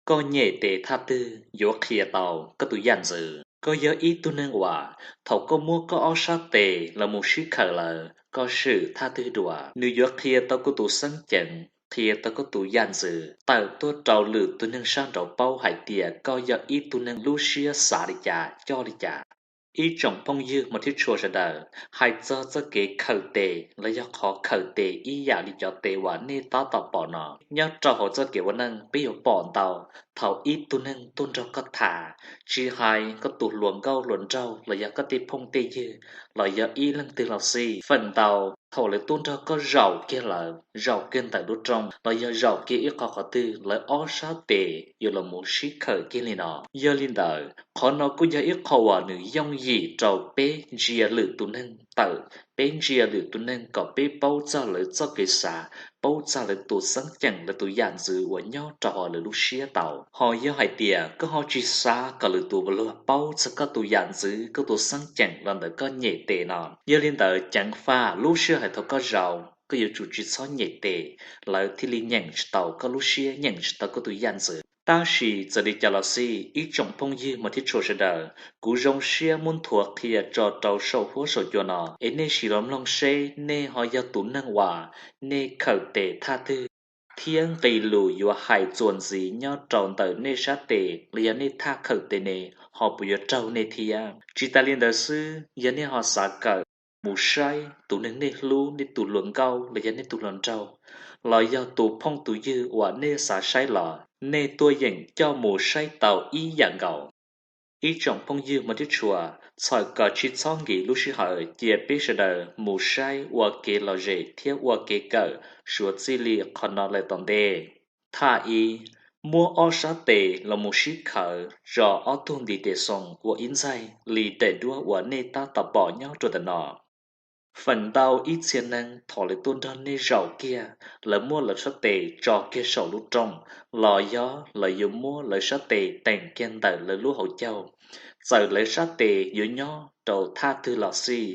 Koj nyem tes thaj twg yuav qhia tau koj tus yam ntxwv. Koj yog ib tug neeg uas thaum koj muab koj ob sab tes los mus sib khawm lawm, koj swm thaj twg dua, nws yuav qhia tau koj tus xeeb ceem, qhia tau koj tus yam ntxwv, tawm tuaj rau lwm tus neeg sab nraud paub hais tias koj yog ib tug neeg lub siab xav li cas, coj li cas. Ib tsoom phooj ywg hmov thiab tshua sawv daws, hais txog txoj kev khawm tes los yog qhov khawm tes ib yam li cov tes uas nej tab tom pom no, nyob rau hauv txoj kev ua neej peb yuav pom ntau. Thaum ib tug neeg tuaj nrog koj tham, tsis hais koj tus hluas nkauj hluas nraug los yog koj tej phooj tej ywg, los yog ib leej twg los xij, feem ntau thaum lawv tuaj nrog koj zaum kiag lawm, zaum kiag ntawm lub rooj los yog zaum kiag ib qho qhov twg, lawv ob sab tes yuav los mus sib khawm kiag li no. Yog li ntawd, qhov no kuj yog ib qho uas nws yooj yim rau peb ntsia lwm tus neeg tawm, peb ntsia lwm tus neeg kom peb paub txog lawv txoj kev xav, paub txog lawv tus xeeb ceem, lawv tus yam ntxwv uas nyob rau hauv lawv lub siab tau. Ho yog hais tias koj ho tsis xav kom lwm tus luag paub txog koj tus yam ntxwv, koj tus xeeb ceem los ntawm koj nyem tes no, yog li ntawd ceev faj lub sij hawm thaum koj zaum, koj yuav tsum tsis txhob nyem tes, lawv thiaj li nyeem tsis tau koj lub siab, nyeem tsis tau koj tus yam ntxwv. Tab sis txawm li cas los xij, ib tsoom phooj ywg hmov thiab tshua sawv daws, kuv zoo siab muab nthuav qhia tso rau saum huab saum cua no, es nej sim los mloog seb nej ho yog tus neeg uas nej khawm tes thaj twg thiab nqis lus yuav hais txuas ntxiv nyob rau ntawm nej sab tes los yog nej thaj khawm tes ne, ho puas yuav raug nej thiab. Tsis tas li ntawd xwb, yog nej ho xav kawm, mus saib tus neeg nej hlub, nej tus hluas nkauj los yog nej tus hluas nraug, los yog tus phooj tus ywg uas nej xav saib los nej tuaj yeem coj mus saib tau ib yam nkaus. Ib tsoom phooj ywg hmov thiab tshua, txhawm kom tsis txhob nkim lub sij hawm, cia peb sawv daws mus saib ua kev lom zem thiab ua kev kawm suav txij li qhov no lawm tom ntej. Thaj ib, muab ob sab tes los mus sib khawv tso ob tug ntiv tes xoo ua ib ntxaig li daim duab uas nej tab tom pom nyob rau ntawm no. Feem ntau ib txhia neeg thaum lawv tuaj nrog nej zaum kiag, lawv muab lawv sab tes tso kiag saum lub rooj, los yog lawv yuav muab lawv sab tes teem kiag ntawm lawv lub hauv caug. Txawm lawv sab tes yuav nyob rau thaj twg los xij,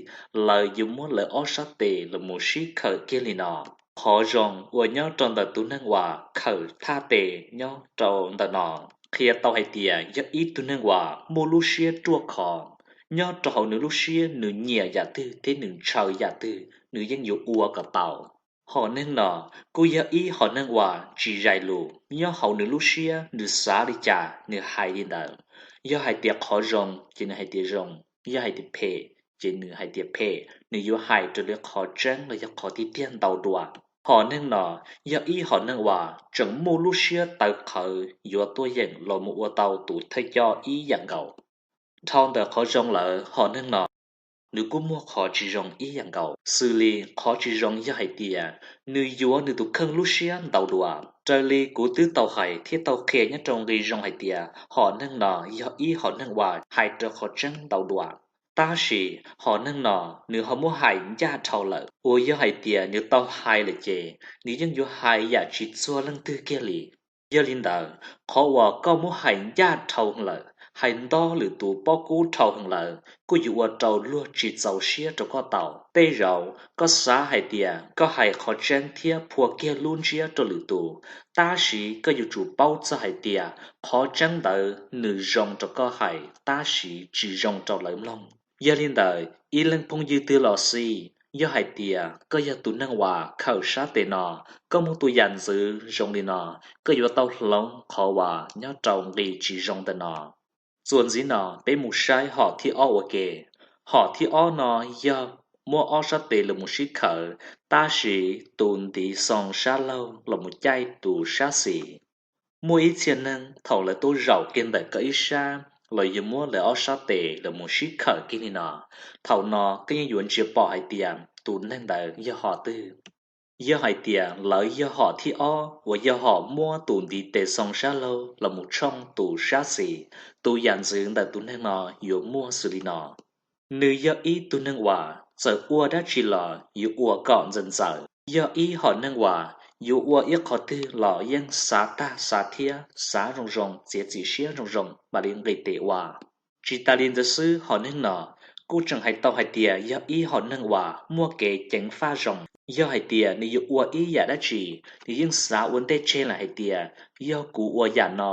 lawv yuav muab lawv ob sab tes los mus sib khawm kiag li no. Qhov zoo uas nyob rau ntawm tus neeg uas khawm thaj tes nyob rau ntawm no qhia tau hais tias yog ib tug neeg uas muaj lub siab ruaj khov. Nyob rau hauv nws lub siab nws nyiam yam twg thiab nws ntshaw yam twg nws yeej yuav ua kom tau. Hom neeg no kuj yog ib hom neeg uas tsis zais lus, nyob hauv nws lub siab nws xav li cas nws hais li ntawd. Yog hais tias qhov zoo ces nws hais tias zoo, yog hais tias phem ces nws hais tias phem, nws yuav hais raws li qhov tseeb los yog qhov tiag tiag ntau dua. Hom neeg no yog ib hom neeg uas tseem muaj lub siab tawv qhawv yuav tuaj yeem los mus ua tau tus thawj coj ib yam nkaus. Dhau ntawm qhov zoo lawm, hom neeg no nws kuj muaj qhov tsis zoo ib yam nkaus. Xws li qhov tsis zoo yog hais tias nws yuav nws tus kheej lub siab ntau dua. Raws li kuv twb tau hais thiab tau qhia nyob rau nqi zoo hais tias hom neeg no yog ib hom neeg uas hais raws qhov tseeb ntau dua. Tab sis hom neeg no nws ho muab hais ncaj dhau lawm, uas yog hais tias nws tau hais lawm ces nws yeej yuav hais yam tsis txuag leej twg kiag li. Yog li ntawd, qhov uas koj muab hais ncaj dhau lawm, hais nto lwm tus pob kub dhau heev lawm kuj yuav ua rau luag tsis txaus siab rau koj tau. Tej zaum koj xav hais tias koj hais qhov tseeb thiab phua kiag lub ntsiab rau lwm tus, tab sis koj yuav tsum paub txog hais tias qhov tseeb ntawd nws zoo rau koj hais tab sis tsis zoo rau lawv mloog. Yog li ntawd, ib leej phooj ywg twg los xij, yog hais tias koj yog tus neeg uas khawm sab tes no, koj muaj tus yam ntxwv zoo li no, koj yuav tau hloov qhov uas nyob rau nqi tsis zoo ntawm no. Txuas ntxiv no peb mus saib hom thib ob ua ke. Hom thib ob no yog muab ob sab tes los mus sib khawv, tab sis tus ntiv xoo sab laug los mus caij tus sab xis. Muaj ib txhia neeg thaum lawv tuaj zaum kiag ntawm koj ib sab, lawv yuav muab lawv ob sab tes los mus sib khawm kiag li no. Thaum no koj yeej yuav ntsia pom hais tias tus neeg ntawd yog hom twg. Yog hais tias lawv yog hom thib ob uas yog hom muab tus ntiv tes xoo sab laug los mus tshooj tus sab xis, tus yam ntxwv ntawm tus neeg no yuav muaj xws li no. Nws yog ib tug neeg uas txawm ua dab tsi los yuav ua kom ntxaws ntxaws, yog ib hom neeg uas yuav ua ib qho twg los yeej xav tag xav thiab xav zoo zoo, txiav txim siab zoo zoo mam li nqis tes ua. Tsis tas li ntawd xwb, hom neeg no kuj tseem hais tau hais tias yog ib hom neeg uas muaj kev ceev faj zoo. Yog hais tias nws yuav ua ib yam dab tsi, nws yeej xav ua ntej tseg lawm hais tias, yog kuv ua yam no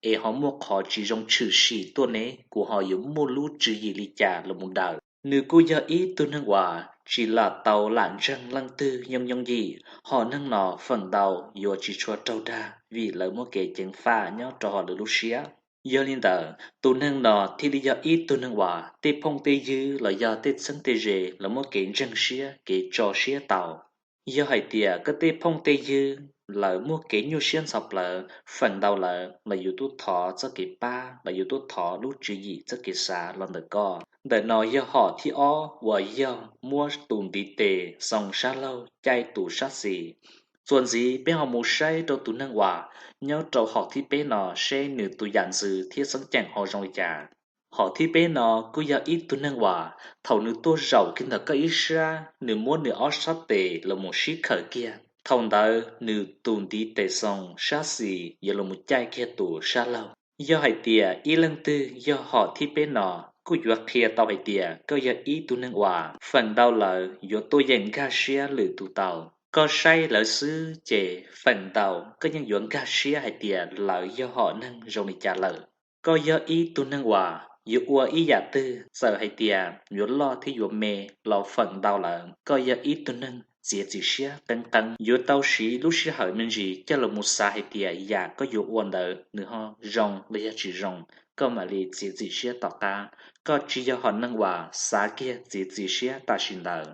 es ho muaj qhov tsis zoo tshwm sim tuaj ne, kuv ho yuav muaj lub tswv yim li cas los mus daws. Nws kuj yog ib tug neeg uas tsis lam tau lam ntseeg leej twg yooj yooj yim, hom neeg no feem ntau yuav tsis tshua raug dag vim lawv muaj kev ceev faj nyob rau hauv lawv lub siab. Yog li ntawd, tus neeg no thiaj li yog ib tug neeg uas tej phooj tej ywg los yog tej txheeb tej ze lawv muaj kev ntseeg siab, kev tso siab tau. Yog hais tias koj tej phooj tej ywg lawv muaj kev nyuaj siab ntxhov plawv, feem ntau lawv, lawv yuav tuaj thov txoj kev pab, lawv yuav tuaj thov lub tswv yim txoj kev xav los ntawm koj. Ntawm no yog hom thib ob uas yog muab tus ntiv tes xoo sab laug caij tus sab xis. Txuas ntxiv peb ho mus saib rau tus neeg uas nyob rau hom thib peb no seb nws tus yam ntxwv thiab xeeb ceem ho zoo li cas. Hom thib peb no kuj yog ib tug neeg uas thaum nws tuaj zaum kiag ntawm koj ib sab, nws muab nws ob sab tes los mus sib khawm kiag, thaum ntawd nws tus ntiv tes xoo sab xis yuav los mus caij kiag tus sab laug. Yog hais tias ib leej twg yog hom thib peb no, kuj yuav qhia tau hais tias koj yog ib tug neeg uas feem ntau lawv yuav tuaj yeem nkag siab lwm tus tau. Koj saib lawv xwb ces feem ntau koj yeej yuav nkag siab hais tias lawv yog hom neeg zoo li cas lawm. Koj yog ib tug neeg uas yuav ua ib yam twg, txawm hais tias yuav loj thiab yuav me los feem ntau lawm koj yog ib tug neeg txiav txim siab qeeb qeeb, yuav tau siv lub sij hawm me ntsis coj los mus xav hais tias yam koj yuav ua ntawd nws ho zoo los yog tsis zoo, koj mam li txiav txim siab tom qab. Koj tsis yog hom neeg uas xav kiag txiav txim siab tam sim ntawd.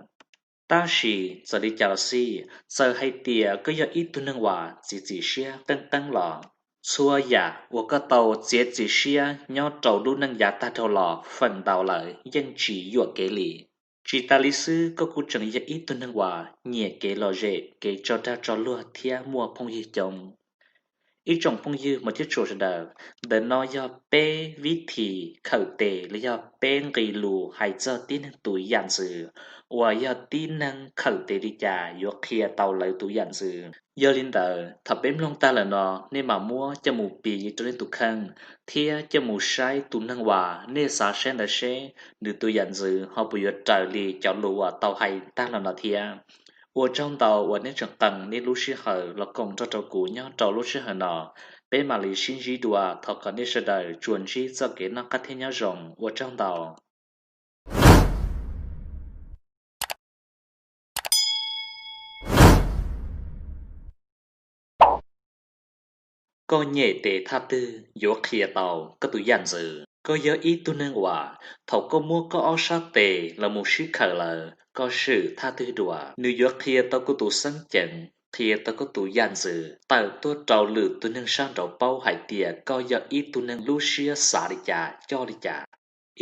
Tab sis txawm li cas los xij, txawm hais tias koj yog ib tug neeg uas txiav txim siab qeeb qeeb los, txhua yam uas koj tau txiav txim siab nyob rau lub neej yav tag dhau los feem ntau lawm yeej tsis yuam kev li. Tsis tas li xwb, koj kuj tseem yog ib tug neeg uas nyiam kev lom zem, kev tso dag tso luag thiab muaj phooj ywg coob. Ib tsoom phooj ywg hmov thiab tshua sawv daws, ntawm no yog peb vib thim khawm tes los yog peb nqe lus hais txog tib neeg tus yam ntxwv uas yog tib neeg khawm tes li cas yuav qhia tau lawv tus yam ntxwv. Yog li ntawd, thaum peb mloog tag lawm no, nej mam muab coj mus piv rau nej tus kheej thiab coj mus saib tus neeg uas nej xav saib ntawd seb nws tus yam ntxwv ho puas yuav raws li cov lus uas tau hais tag los no thiab. Ua tsaug ntau uas nej tseem qee nej lub sij hawm los koom nrog rau kuv nyob rau lub sij hawm no. Peb mam li sib ntsib dua, thov kom nej sawv daws tsuas ntsib txoj kev noj qab thiab nyob zoo. Ua tsaug ntau. Koj nyem tes thaj twg yuav qhia tau koj tus yam ntxwv. Koj yog ib tug neeg uas thaum koj muab koj ob sab tes los mus sib khawm lawm, koj swm thaj twg dua, nws yuav qhia tau koj tus xeeb ceem, qhia tau koj tus yam ntxwv tawm tuaj rau lwm tus neeg sab nraud paub hais tias koj yog ib tug neeg lub siab xav li cas coj li cas.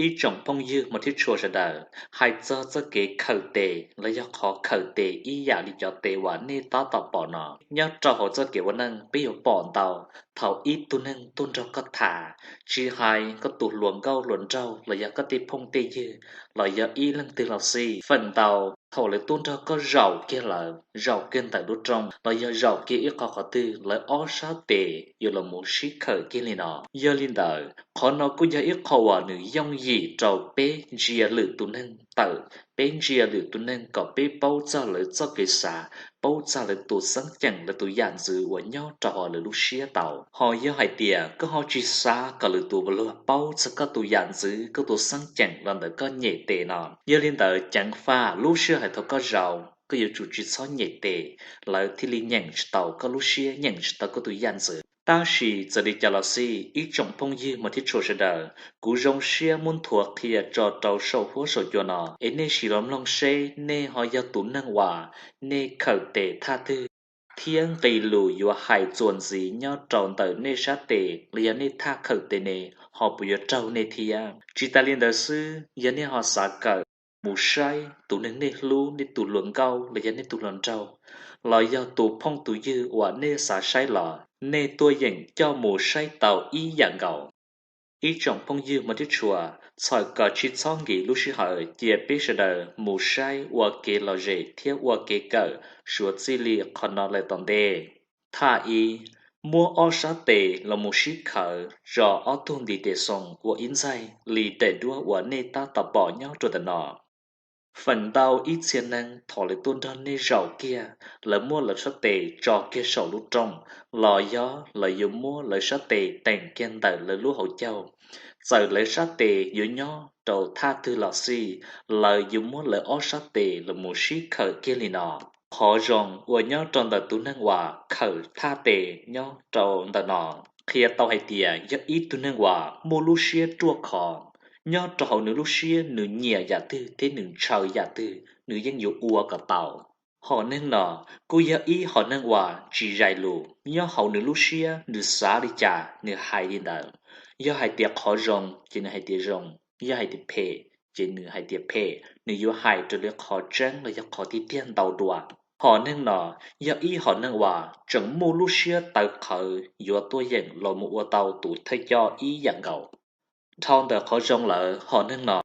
Ib tsoom phooj ywg hmov thiab tshua sawv daws, hais txog txoj kev khawm tes los yog qhov khawm tes ib yam li cov tes uas nej tab tom pom no, nyob rau hauv txoj kev ua neej peb yuav pom ntau. Thaum ib tug neeg tuaj nrog koj tham, tsis hais koj tus hluas nkauj hluas nraug los yog koj tej phooj tej ywg los yog ib leej twg los xij, feem ntau thaum lawv tuaj nrog koj zaum kiag lawm, zaum kiag ntawm lub rooj los yog zaum kiag ib qho qhov twg, lawv ob sab tes yuav los mus sib khawm kiag li no. Yog li ntawd, qhov no kuj yog ib qho uas nws yooj yim rau peb ntsia lwm tus neeg tawm, peb ntsia lwm tus neeg kom peb paub txog lawv txoj kev xav, paub txog lawv tus xeeb ceem, lawv tus yam ntxwv uas nyob rau hauv lawv lub siab tau. Ho yog hais tias koj ho tsis xav kom lwm tus luag paub txog koj tus yam ntxwv, koj tus xeeb ceem los ntawm koj nyem tes no, yog li ntawd ceev faj lub sij hawm thaum koj zaum, koj yuav tsum tsis txhob nyem tes, lawv thiaj li nyeem tsis tau koj lub siab, nyeem tsis tau koj tus yam ntxwv. Tab sis txawm li cas los xij, ib tsoom phooj ywg hmov thiab tshua sawv daws, kuv zoo siab muab nthuav qhia tso rau saum huab saum cua no, es nej sim los mloog seb nej ho yog tus neeg uas nej khawm tes thaj twg, thiab nqe lus yuav hais txuas ntxiv nyob rau ntawm nej sab tes los yog nej thaj khawm tes ne, ho puas yuav raug nej thiab. Tsis tas li ntawd xwb, yog nej ho xav kawm, mus saib tus neeg nej hlub, nej tus hluas nkauj los yog nej tus hluas nraug, los yog tus phooj tus ywg uas nej xav saib los, nej tuaj yeem coj mus saib tau ib yam nkaus. Ib tsoom phooj ywg hmov thiab tshua, txhawm kom tsis txhob nkim lub sij hawm, cia peb sawv daws mus saib ua kev lom zem thiab ua kev kawm suav txij li qhov no lawm tom ntej. Thaj ib, muab ob sab tes los mus sib khawm zos ob tug ntiv tes xoo ua ib ntxaig li daim duab uas nej tab tom pom nyob rau ntawm no. Feem ntau ib txhia neeg thaum lawv tuaj nrog nej zaum kiag, lawv muab lawv sab tes tso kiag saum lub rooj, los yog lawv yuav muab lawv sab tes teem kiag ntawm lawv lub hauv caug. Txawm lawv sab tes yuav nyob rau thaj twg los xij, lawv yuav muab lawv ob sab tes los mus sib khawm kiag li no. Qhov zoo uas nyob rau ntawm tus neeg uas khawm thaj tes nyob rau ntawm no qhia tau hais tias yog ib tug neeg uas muaj lub siab ruaj khov. Nyob rau hauv nws lub siab nws nyiam yam twg thiab nws ntshaw yam twg nws yeej yuav ua kom tau. Hom neeg no kuj yog ib hom neeg uas tsis zais lus, nyob hauv nws lub siab nws xav li cas nws hais li ntawd. Yog hais tias qhov zoo ces nws hais tias zoo, yog hais tias phem ces nws hais tias phem, nws yuav hais raws li qhov tseeb los yog qhov tiag tiag ntau dua. Hom neeg no yog ib hom neeg uas tseem muaj lub siab tawv qhawv yuav tuaj yeem los mus ua tau tus thawj coj ib yam nkaus. Dhau ntawm qhov zoo lawm, hom neeg no